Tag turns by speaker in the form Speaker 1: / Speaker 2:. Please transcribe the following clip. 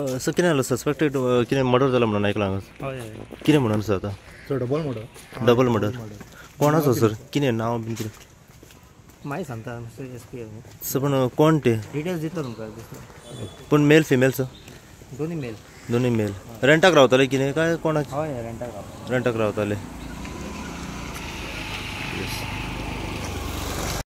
Speaker 1: Sir कितें जालें suspected कितें मर्डर जाला म्हणून आयकलां हांगा?
Speaker 2: हय.
Speaker 1: कितें म्हणून सर आतां?
Speaker 3: Sir double murder.
Speaker 1: Double murder कोणाचो सर? कितें नांव बीन कितें?
Speaker 2: मागीर सांगता एस पी.
Speaker 1: सर पण कोण ते?
Speaker 2: डिटेल्स दितलो तुमकां.
Speaker 1: पूण मेल फिमेल सर?
Speaker 2: दोन्ही मेल.
Speaker 1: दोनूय मेल. रेंटाक रावताले कितें काय कोणाचे?
Speaker 2: हय, रेंटाक रावता.
Speaker 1: रेंटाक रावताले.